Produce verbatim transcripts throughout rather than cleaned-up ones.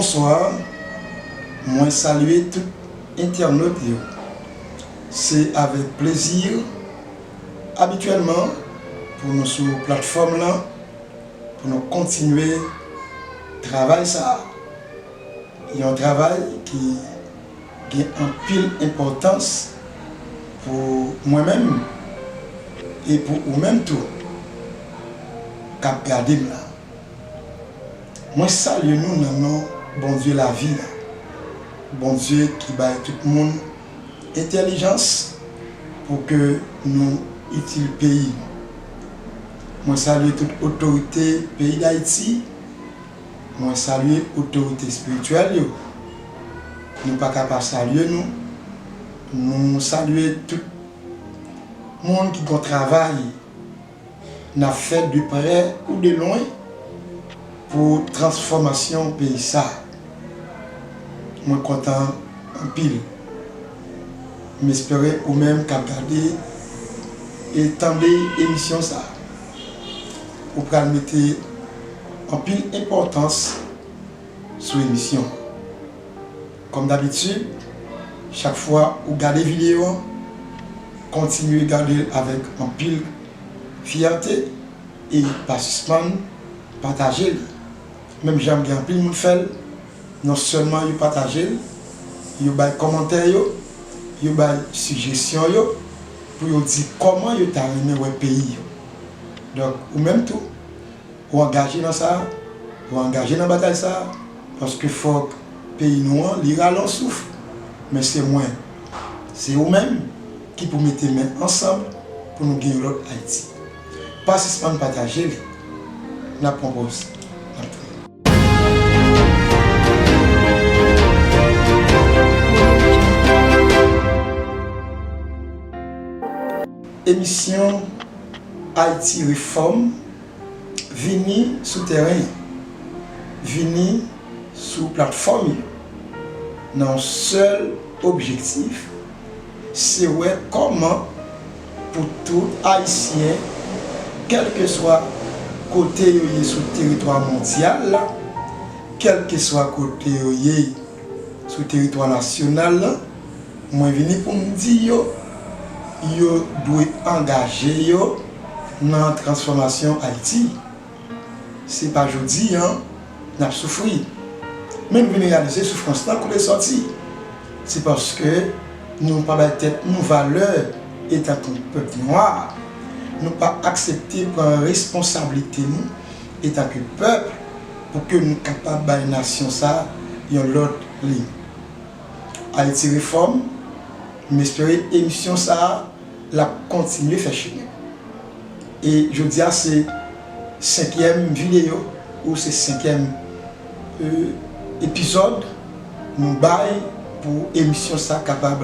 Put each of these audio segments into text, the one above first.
Bonswa, mwen salye tout entènot yo. Se avèk plezi, abityèlman, pou nou sou platfòm lan, pou nou kontinye travay sa a. Yon travay ki gen anpil enpòtans pou mwen menm e pou ou menm tou k ap gade m la. Mwen salye nou nan non Bondye lavi a, Bondye ki bay tout moun entèlijans pou ke nou itil peyi nou. Mwen salye tout otorite peyi Dayiti, mwen salye otorite espirityèl yo. Nou pa ka pa salye nou. Nou salye tout moun ki gon travay n ap fè de prè ou de lwen pou transfòmasyon peyi sa. Mwen kontan anpil. M espere ou menm k ap gade e tande emisyon sa, ou pral mete anpil enpòtans sou emisyon. Kòm dabitid, chak fwa ou gade videyo an, kontinye gade l avèk anpil fyète e pa sispann pataje l. Menm jan m gen anpil moun fè l, non sèlman yo pataje l, yo bay kòmantè yo, yo bay sijesyon yo, pou yo di kòman yo ta renmen wè peyi yo. Donk, ou menm tou, ou angaje nan sa, ou angaje nan batay sa, paske fòk peyi nou an, li rale yon souf. Men se mwen, se ou menm ki pou mete men ansanm pou nou gen yon lòt Ayiti. Pa sispann pataje l. N ap pran pòz. N ap tounen. Emisyon Ayiti Refòm vini sou tèren, vini sou platfòm yo, nan yon sèl objektif, se wè kòman pou tout Ayisyen, kèlkeswa kote yo ye sou teritwa mondyal la, kèlkeswa kote yo ye sou teritwa nasyonal la, mwen vini pou m di yo, yo dwe angaje yo nan transfòmasyon Ayiti. Se pa jodi a n ap soufri. Men nou vin reyalize soufrans lan kote l sòti. Se paske nou pa bay tèt nou valè etanke yon pèp nwa. Nou pa aksepte pran responsablite nou etanke pèp pou ke nou kapab bay nasyon sa a yon lòt liy. Ayiti Refòm, m espere emisyon sa a l ap kontinye fè chimen. E jodi a se senkyèm videyo ou se senkyèm, e, epizòd nou bay pou emisyon sa kapab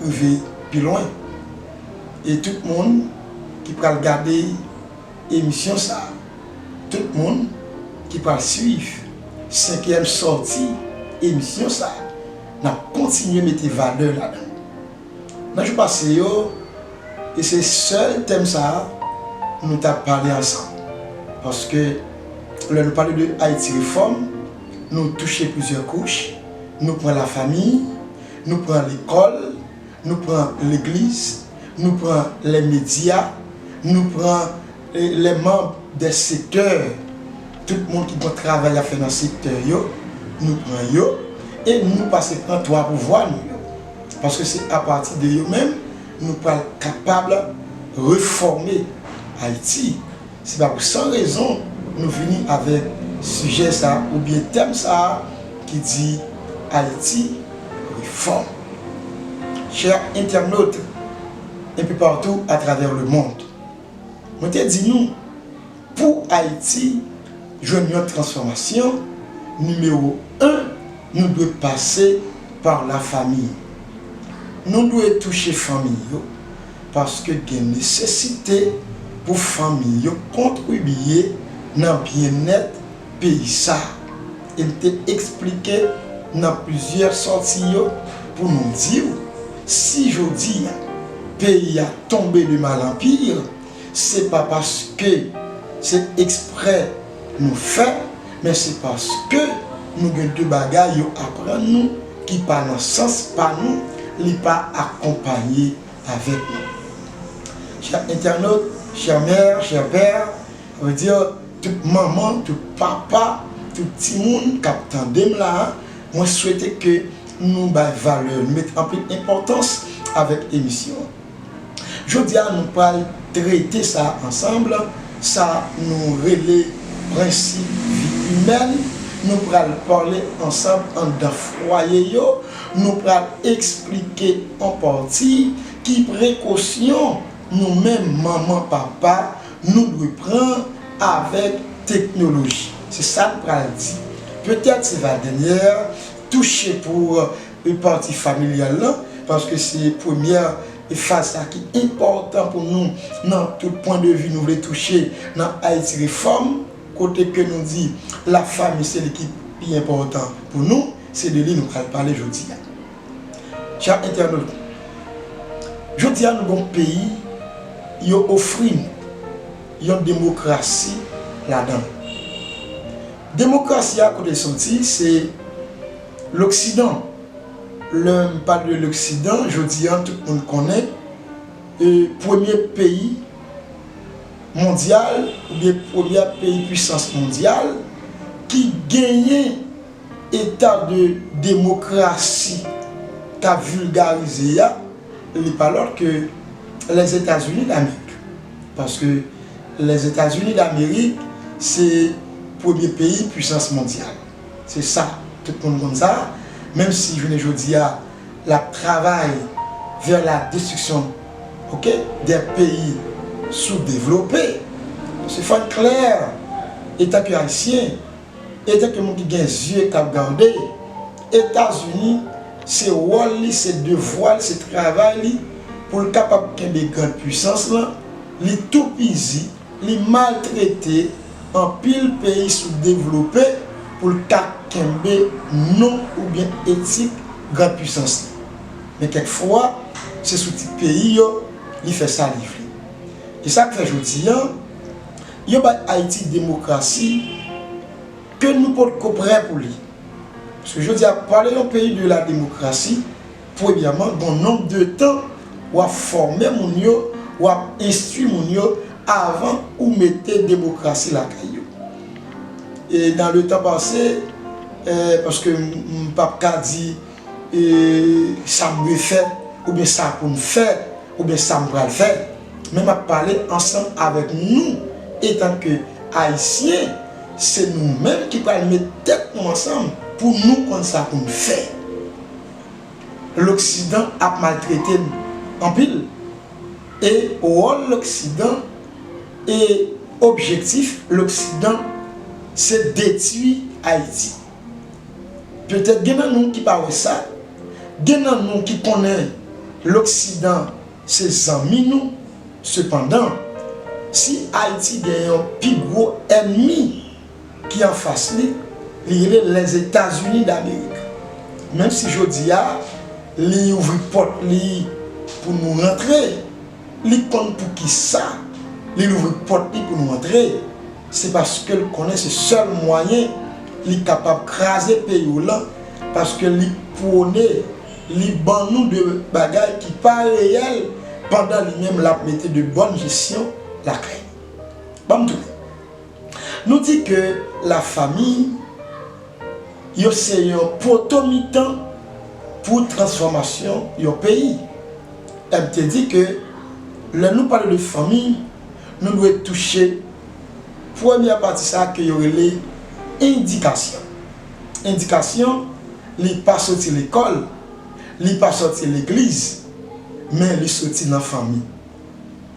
rive pi lwen. E tout moun ki pral gade emisyon sa, tout moun ki pral swiv senkyèm sòti emisyon sa, n ap kontinye mete valè ladan l. Nan jou pase yo, e se sèl tèm sa a nou t ap pale ansanm. Paske lè nou pale de Ayiti Refòm, nou touche plizyè kouch, nou pran lafanmi, nou pran lekòl, nou pran legliz, nou pran lè medya, nou pran, e, lè manm dè sektè, tout moun ki gon travay ap fè nan sektè yo, nou pran yo, e nou pase pran twa pouvwa nou yo. Paske se apati de yo menm, nou pral kapab refòme Ayiti. Se pa pou san rezon nou vini avèk sijè sa a oubyen tèm sa a ki di Ayiti Refòm. Chè entènot, un peu partout à travers le monde, mwen te di nou, pou Ayiti jwenn yon transfòmasyon, nimewo en, nou dwe pase pa lafanmi. Nou dwe touche fanmi yo, paske gen nesesite pou fanmi yo kontribye nan byennèt peyi sa a. E m te eksplike nan plizyè sòti yo pou nou di w, si jodi a peyi a tonbe de mal an pi, se pa paske se eksprè nou fè, men se paske Nou gen de bagay yo aprann nou ki pa nan sans pa nou, li pa akonpaye avèk nou. Chè entènot, chè mè, chè pè, sa vle di tout manman, tout papa, tout timoun k ap tande m la a, mwen swete ke nou bay valè, nou mete anpil enpòtans avèk emisyon an. Jodi a, nou pral trete sa ansanm, sa nou rele prensip vi imèn. Nou pral pale ansanm anndan fwaye yo. Nou pral eksplike an pati ki prekosyon nou menm manman, papa, nou dwe pran avèk teknoloji. Se sa n pral di. Petèt se Valdenyè touche pou e pati familyal lan, paske se premyè faz sa ki enpòtan pou nou nan tout pwen de vi nou vle touche nan Ayiti Refòm, kote ke nou di lafanmi se li ki pi enpòtan pou nou, se de li nou pral pale jodi a. Chè entènot, jodi a nou gon peyi yo ofri nou yon demokrasi ladan l. Demokrasi a kote l soti, se Loksidan. Lè m pale de Loksidan, jodi a tout moun konnen e premye peyi mondyal oubyen premyè peyi pwisans mondyal ki genyen eta de demokrasi k ap vilgarize a, li pa lòt ke Lèzetazini Damerik. Paske Lèzetazini Damerik se premye peyi pwisans mondyal. Se sa, tout moun konn sa. Menm si jounen jodi a, l ap travay vè la destriksyon, oke, dè peyi soudevlope. Paske fò n klè, etanke Ayisyen, etanke moun ki gen zye k ap gade, Etazini, se wòl li, se devwa l, se travay li pou l kapab kenbe grann pwisans lan, li toupizi, li maltrete anpil peyi soudevlope pou l ka kenbe non oubyen etik grann pwisans li. Men kèk fwa, se sou ti peyi yo li fè sa li vle. E sa k fè jodi a, yo bay Ayiti demokrasi ke nou potko prè pou li. Paske jodi a, pale yon peyi de la demokrasi, premyèman, gon nonb de tan w ap fòme moun yo, w ap enstwi moun yo avan ou mete demokrasi lakay yo. E dans le temps passé, e, paske m, m p ap ka di e, sa m dwe fè, oubyen sa pou m fè, oubyen sa m pral fè. Men m ap pale ansanm avèk nou, etanke Ayisyen, se nou menm ki pral met tèt nou ansanm pou nou konn sa pou n fè. Loksidan ap maltrete n anpil, e wòl Loksidan e objektif Loksidan se detwi Ayiti. Petèt gen nan nou ki pa wè sa, gen nan nou ki konnen Loksidan se zanmi nou, sepandan, si Ayiti gen yon pi gwo ènmi ki anfas li, li rele Lèzetazini Damerik. Menm si jodi a, li ouvri pòt li pou nou rantre, li konn poukisa li louvri pòt li pou nou antre. Se paske l konnen se sèl mwayen li kapab kraze peyi w lan, paske li pwone, li ban nou de bagay ki pa reyèl, pandan li menm l ap mete de bòn jesyon lakay li. Ban m tounen. Nou di ke lafanmi yo se yon poto mitan pou transfòmasyon yon peyi. M te di ke lè nou pale de fanmi, nou dwe touche premyè pati sa ke yo rele endikasyon. Endikasyon, li pa soti lekòl, li pa soti legliz, men li soti nan fanmi.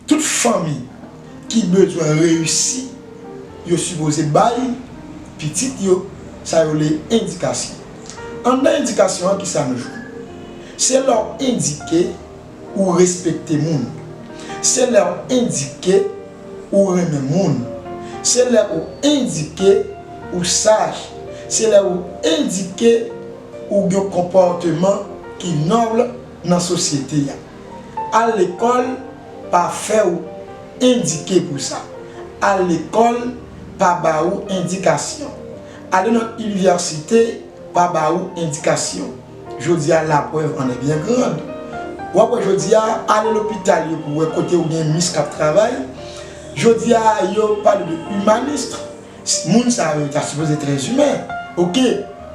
Tout fanmi ki bezwen reyisi, yo sipoze bay pitit yo sa yo rele endikasyon. Anndan endikasyon an, kisa nou jwenn? Se lè w endike ou respekte moun. Se lè w endike ou renmen moun. Se lè ou endike ou saj. Se lè ou endike ou gen yon konpòteman ki nòb nan sosyete a. Al lekòl pa fè w endike pou sa. Al lekòl pa ba ou endikasyon. Ale nan inivèsite pa ba ou endikasyon. Jodi a, la preuve en est bien grande. W ap wè jodi a, ale lopital yo pou wè kote ou gen mis k ap travay. Jodi a, yo pale de imanis. Moun sa yo ta sipoze trè imen, oke,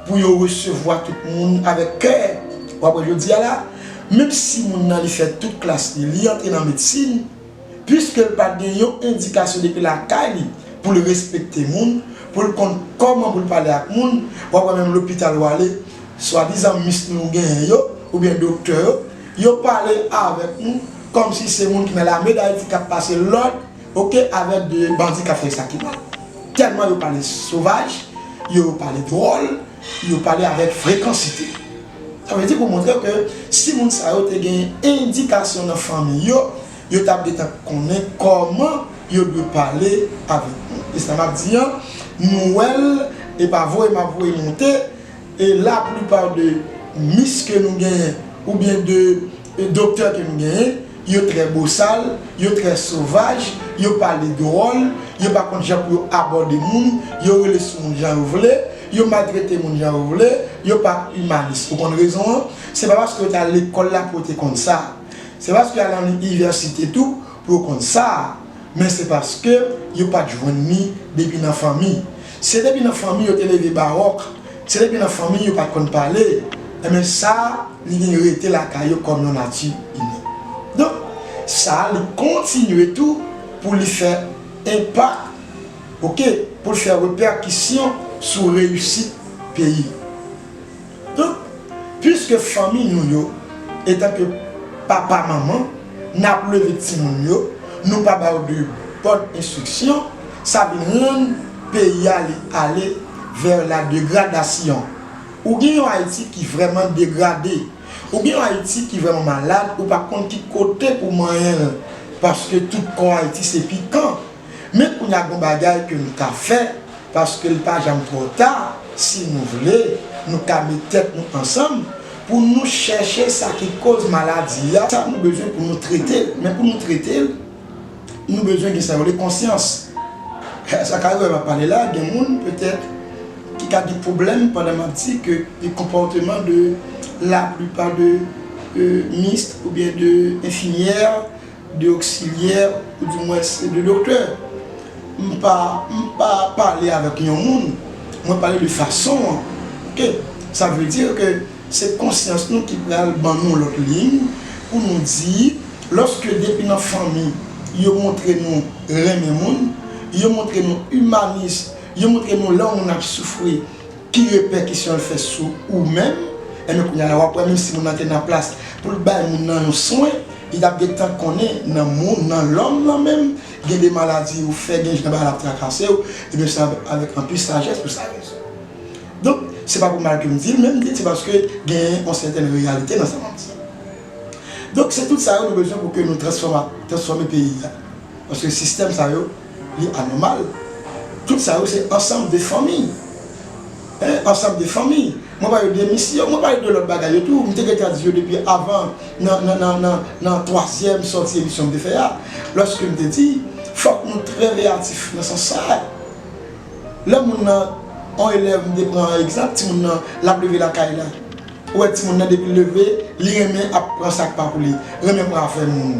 pou yo resevwa tout moun avèk kè. W ap wè jodi a la, menm si moun nan li fè tout klas li, li antre nan medsin, piske l pa t gen yon endikasyon depi lakay li pou l respekte moun, pou l konn kòman pou l pale ak moun, w ap wè menm lopital w ale, swadizan mis nou genyen yo, oubyen doktè yo, yo pale avèk nou kòmsi se moun ki nan lame Dayiti k ap pase lòd, oke, avèk de bandi k ap fè sa ki mal. Tèlman yo pale sovaj, yo pale dwòl, yo pale avèk frekansite. Sa vle di pou montre ke si moun sa yo te gen endikasyon nan fanmi yo, yo t ap gentan konnen kòman yo dwe pale avèk nou. E sa m ap di an, nou wè l, e pa voye m ap voye monte, e laplipa de mis ke nou genyen, oubyen de, e doktè ke nou genyen, yo trè bosal, yo trè sovaj, yo pale dwòl, yo pa konn jan pou yo abòde moun, yo rele sou moun jan yo vle, yo maltrete moun jan yo vle, yo pa imanis. Ou konn rezon an? Se pa paske yo t al lekòl la pou yo te konn sa. Se paske yo al nan inivèsite tou pou yo konn sa. Men se paske yo pa t jwenn li depi nan fanmi. Se depi nan fanmi yo te leve bawòk. Se depi nan fanmi yo pa t konn pale. Enben sa, li vin rete lakay yo kòm yon nati imen. Donk, sa, li kontinye tou pou li fè enpak, oke, pou l fè repèkisyon sou reyisit peyi. Donk, piske fanmi nou yo, etanke papa, manman, n ap leve timoun yo, nou pa ba yo de bòn enstriksyon, sa vin rann peyi a li ale vè la degradasyon. Ou gen yon Ayiti ki vrèman degrade, ou gen yon Ayiti ki vrèman malad, ou pa konn ki kote pou manyen l, paske tout kò Ayiti se pikan. Men kounye a, gen yon bagay ke nou ka fè, paske li pa janm twò ta, si nou vle, nou ka met tèt nou ansanm pou nou chèche sa ki koz maladi a, sa nou bezwen pou nou trete l. Men pou nou trete l, nou bezwen gen sa yo rele konsyans. Sa ka rive m ap pale la, gen moun petèt ki ka gen pwoblèm pandan m ap di ke de konpòteman de laplipa de, euh, mis oubyen de enfimyè, de oksilyè, oudimwens de doktè. M pa, m pa pale avèk yon moun, mwen pale de fason an. Oke? Sa vle di ke se konsyans nou ki pral ban nou lòt liy pou nou di, lòske depi nan fanmi, yo montre nou renmen moun, yo montre nou imanis, yo montre nou lè yon moun ap soufri, ki repèkisyon l fè sou ou menm, enben kounye a la w ap wè menm si moun nan te nan plas pou l bay moun nan yon swen, li t ap gentan konnen nan moun, nan lòm nan menm, gen de maladi ou fè, gen jan bagay la ap trakase w, ebyen se avèk anpil sajès pou sa rezon. Donk, se pa pou mal ke m di l, men m di l se paske gen yon sètèn reyalite nan sa m ap di. Donk, se tout sa yo nou bezwen pou ke nou transfòme, transfòme peyi a. Paske sistèm sa yo, li anòmal. Tout sa yo, se ansanm de fanmi. Hein, ansanm de fanmi. Mwen pale de misyon, mwen pale de lòt bagay yo tou. M te gentan di yo depi avan, nan, nan, nan, nan, nan twazyèm sòti emisyon m te fè a. Lòske m te di, fòk nou trè veyatif nan sans sa a. Lè moun nan, yon elèv, m te pran egzanp, timoun nan, l ap leve lakay la. Ou wè timoun nan depi l leve, li renmen ap pran sa k pa pou li, renmen pran afè moun.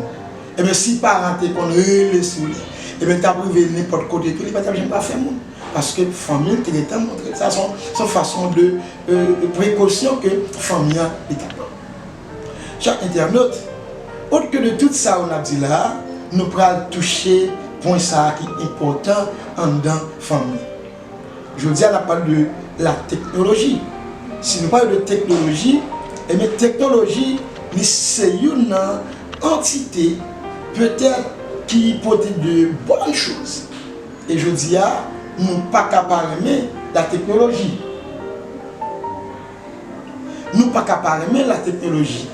Ebyen, si paran te konn rele sou li, ebyen, t ap rive nenpòt kote tou, li pa t ap janm pran afè moun. Paske fanmi l te gentan montre l sa, se yon, se yon fason de, euh, prekosyon ke fanmi an li t ap pran. Chè entènot, otke de tout sa yo n ap di la a, nou pral touche pwen sa a ki enpòtan anndan fanmi. Jodi a, n ap pale de la teknoloji. Si nou pale de teknoloji, ebyen, teknoloji, li se youn nan antite, petèt, ki pote de bòn choz. E jodi a, nou pa ka pa renmen la teknoloji. Nou pa ka pa renmen la teknoloji.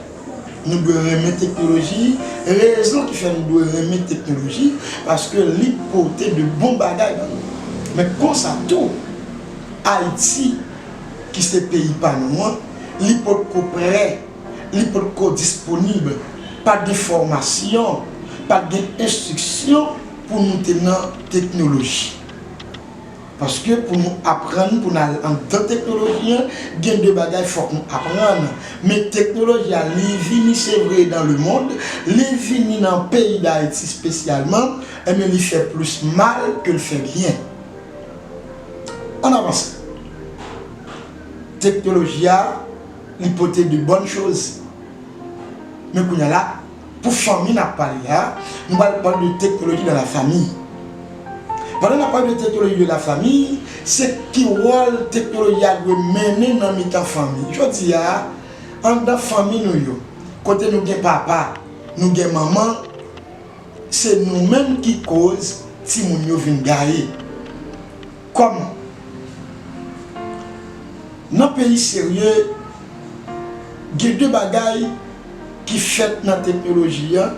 Nou dwe renmen teknoloji. Rezon ki fè nou dwe renmen teknoloji, paske li pote de bon bagay ban nou. Men konsa tou, Ayiti, ki se peyi pa nou an, li potko prè, li potko disponib, pa t gen fòmasyon, pa t gen enstriksyon pou nou te nan teknoloji. Paske pou nou aprann, pou n al anndan teknoloji an, gen de bagay fòk nou aprann. Men teknoloji a, li vini, se vre, dans le monde, li vini nan peyi Dayiti espesyalman, enben, li fè plis mal ke l fè byen. Ann avanse. Teknoloji a, li pote de bòn choz. Men kounye a la, pou fanmi n ap pale a, nou pral pale de teknoloji dans la famille. Pandan n ap pale de teknoloji de la famille, se ki wòl teknoloji a dwe mennen nan mitan fanmi. Jodi a, anndan fanmi nou yo, kote nou gen papa, nou gen manman, se nou menm ki koz timoun yo vin gaye. Kòman? Nan peyi serye, gen de bagay ki fèt nan teknoloji an,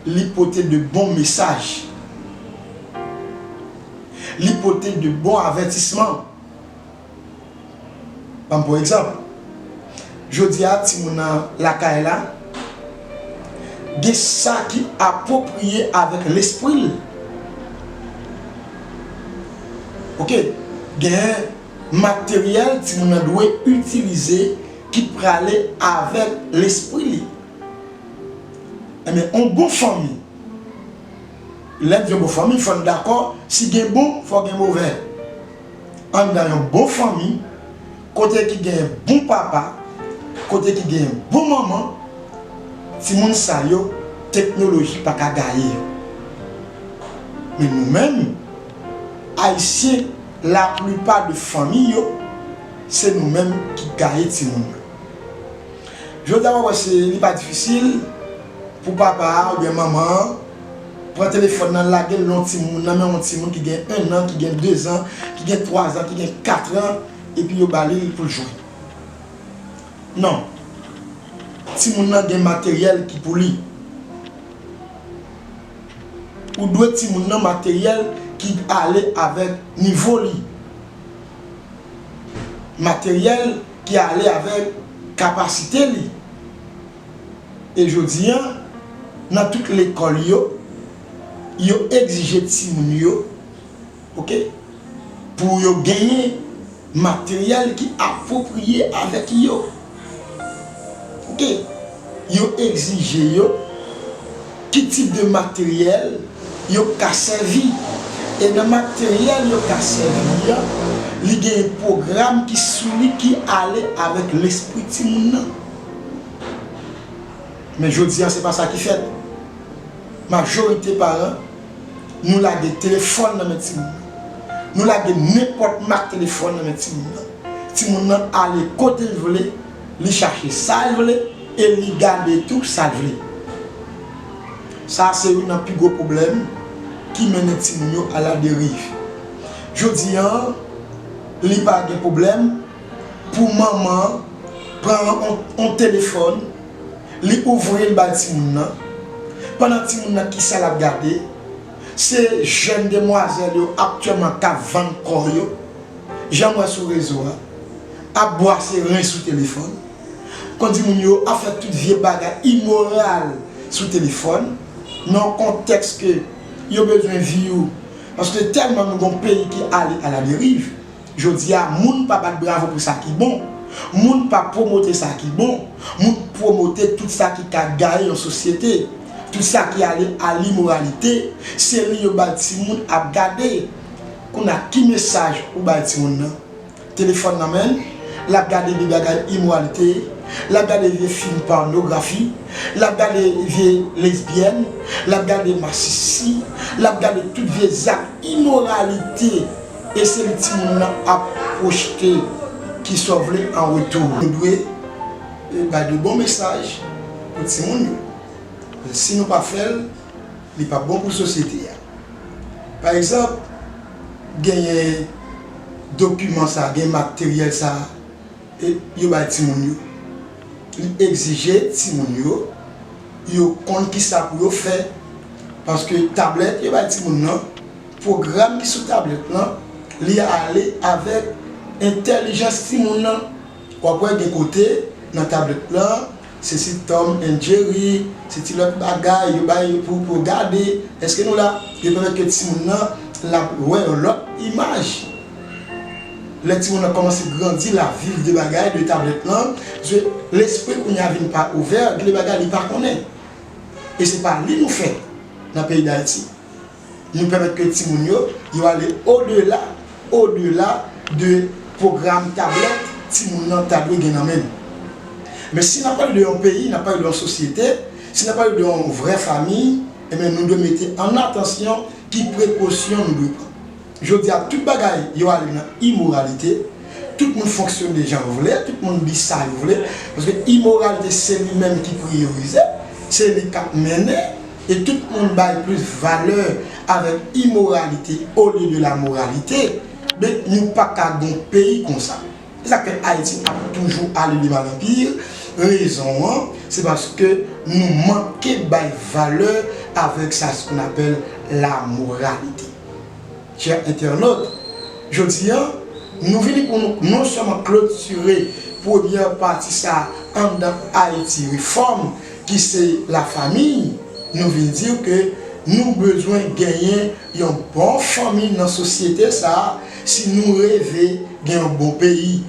li pote de bon mesaj. Li pote de bon avètisman. Ban m pran egzanp. Jodi a, timoun nan lakay la, gen sa ki apwopriye avèk lespri l. Oke, gen materyèl timoun nan dwe itilize ki prale avèk lespri li. Enben, yon bon fanmi, lè n di yon bon fanmi, fò n dakò, si gen bon, fò gen movè. Anndan yon bon fanmi, kote ki gen bon papa, kote ki gen bon manman, timoun sa yo, teknoloji pa ka gaye yo. Men nou menm, Ayisyen, laplipa de fanmi yo, se nou menm ki gaye timoun yo. Jodi a, w ap wè se, li pa difisil pou papa a oubyen manman an pran telefòn nan, lage l nan yon timoun, nan men yon timoun ki gen en an, ki gen de zan, ki gen twa zan, ki gen kat an, epi yo ba li l pou l jwe. Non. Timoun nan gen materyèl ki pou li. Ou dwe timoun nan materyèl ki ale avèk nivo li. Materyèl ki ale avèk kapasite li. E jodi a, nan tout lekòl yo, yo egzije timoun yo, oke, pou yo genyen materyèl ki apwopriye avèk yo. Oke, yo egzije yo ki tip de materyèl yo ka sèvi. E nan materyèl yo ka sèvi an, li gen pwogram ki sou li ki ale avèk lespri timoun nan. Men jodi a, se pa sa ki fèt. Majorite paran, nou lage telefòn nan men timoun nan. Nou lage nenpòt mak telefòn nan men timoun nan. Timoun nan ale kote l vle, li chache sa l vle, e li gade tou sa l vle. Sa se youn nan pi gwo pwoblèm ki mennen timoun yo a la deriv. Jodi a, li pa gen pwoblèm pou manman an pran yon, yon telefòn, li ouvri l bay timoun nan. Pandan timoun nan, kisa l ap gade? Se jèn demwazèl yo aktyèlman k ap vann kò yo, jan m wè sou rezo a, ap bwase ren sou telefòn. Konn di moun yo ap fè tout vye bagay imoral sou telefòn, nan yon kontèks ke yo bezwen viv. Paske tèlman nou gon peyi ki ale a la deriv, jodi a, moun pa bat bravo pou sa ki bon. Moun pa pwomote sa ki bon. Moun pwomote tout sa ki ka gaye yon sosyete. Tout sa ki ale a limoralite, se li yo bay timoun ap gade. Kounye a, ki mesaj ou bay timoun nan? Telefòn nan men l, l ap gade vye bagay imoralite, l ap gade vye fim pònografi, l ap gade vye lesbyèn, l ap gade masisi, l ap gade tout vye zak imoralite, e se li timoun nan ap pwojte. Kisa w vle an retou? Nou dwe, e, bay de bon mesaj pou timoun yo. Si nou pa fè l, li p ap bon pou sosyete a. Pa egzanp, genyen dokiman sa, gen materyèl sa, e yo bay timoun yo. Li egzije timoun yo, yo konn kisa pou yo fè. Paske tablèt yo bay timoun nan, pwogram ki sou tablèt lan, li ale avèk entèlijans timoun nan. W ap wè gen kote nan tablèt lan, se ti Tom and Jerry, se ti lòt bagay yo bay yo pou, pou gade. Èske nou la? Yo pèmèt ke timoun nan l ap wè yon lòt imaj. Lè timoun nan kòmanse grandi, l ap viv de bagay, de tablèt lan, paske lespri kounye a vin pa ouvè, gen de bagay li pa konnen. E se pa li nou fè nan peyi Dayiti. Nou pèmèt ke timoun yo, yo ale odela, odela de pwogram tablèt timoun nan ta dwe gen nan men l. Men si n ap pale de yon peyi, n ap pale de yon sosyete, si n ap pale de yon vrè fanmi, ebyen nou dwe mete an atansyon ki prekosyon nou dwe pran. Jodi a, tout bagay yo ale nan imoralite, tout moun fonksyone jan yo vle, tout moun di sa yo vle, paske imoralite se li menm ki priyorize, se li k ap mennen, e tout moun bay plis valè avèk imoralite olye de la moralite. Men nou pa ka gon peyi konsa. Se sa k fè Ayiti ap toujou ale de mal an pi. Rezon an, se paske nou manke bay valè avèk sa, ce qu'on appelle la moralité. Chè entènot, jodi a, nou vini pou nou non sèlman klotire premyè pati sa anndan Ayiti Refòm, ki se lafanmi, nou vin di ke nou bezwen genyen yon bon fanmi nan sosyete sa a, si nou reve gen yon bon peyi.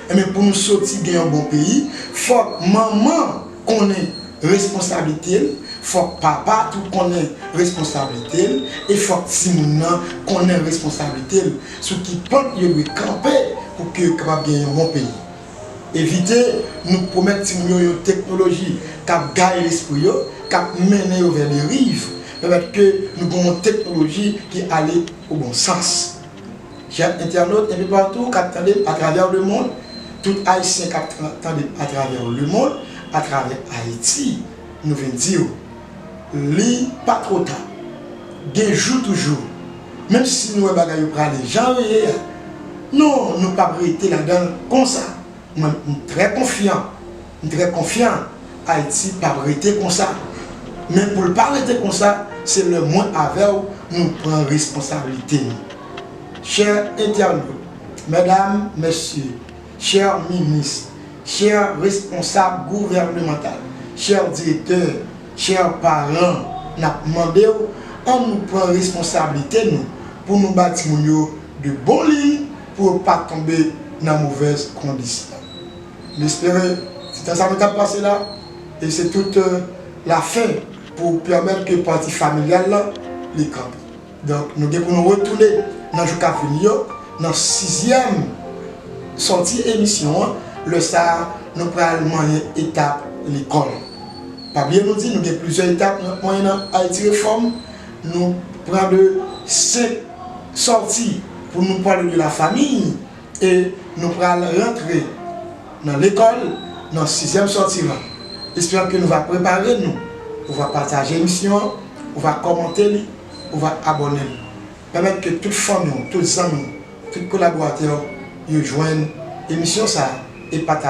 Ebyen, pou nou soti gen yon bon peyi, fòk manman konnen responsablite l, fòk papa tou konnen responsablite l, e fòk timoun nan konnen responsablite l, sou ki pant yo dwe kanpe pou ke yo kapab gen yon bon peyi. Evite nou pwomèt timoun yo yon teknoloji k ap gaye lespri yo, k ap mennen yo vè deriv, pèmèt ke nou gen yon teknoloji ki ale o bon sans. Chè entènot, enpe patou k ap tande m atravè lemonn, tout Ayisyen k ap tra- tande m atravè lemonn, atravè Ayiti, nou vin di w, li pa twò ta. Gen jou toujou. Menm si nou wè bagay yo prale jan yo ye a, non, nou p ap rete ladan l konsa. Mwen, m trè konfyan. M trè konfyan Ayiti p ap rete konsa. Men pou l pa rete konsa, se lè mwen avè w, nou pran responsablite nou. Chè entènot, medam, mesye, chè minis, chè responsab gouvènemantal, chè direktè, chè paran, n ap mande w, ann nou pran responsablite nou pou nou bay timoun yo de bon liy pou yo pa tonbe nan movèz kondisyon. M espere se tan sa nou t ap pase la, e se tout, euh, lafen pou pèmèt ke pati familyal la, li kanpe. Donk, nou gen pou nou retounen nan jou k ap vini yo, nan sizyèm sòti emisyon an, lè sa a, nou pral manyen etap lekòl. Pa bliye nou di, nou gen plizyè etap nou ap manyen nan Ayiti Refòm, nou pran de senk sòti pou nou pale de lafanmi, e nou pral rantre nan lekòl, nan sizyèm sòti lan. Esperan ke nou va prepare nou, ou va pataje emisyon an, ou va kòmante li, ou va abòne li. Pèmèt ke tout fanmi w, tout zanmi w, tout kolaboratè w yo jwenn emisyon sa a e pataje.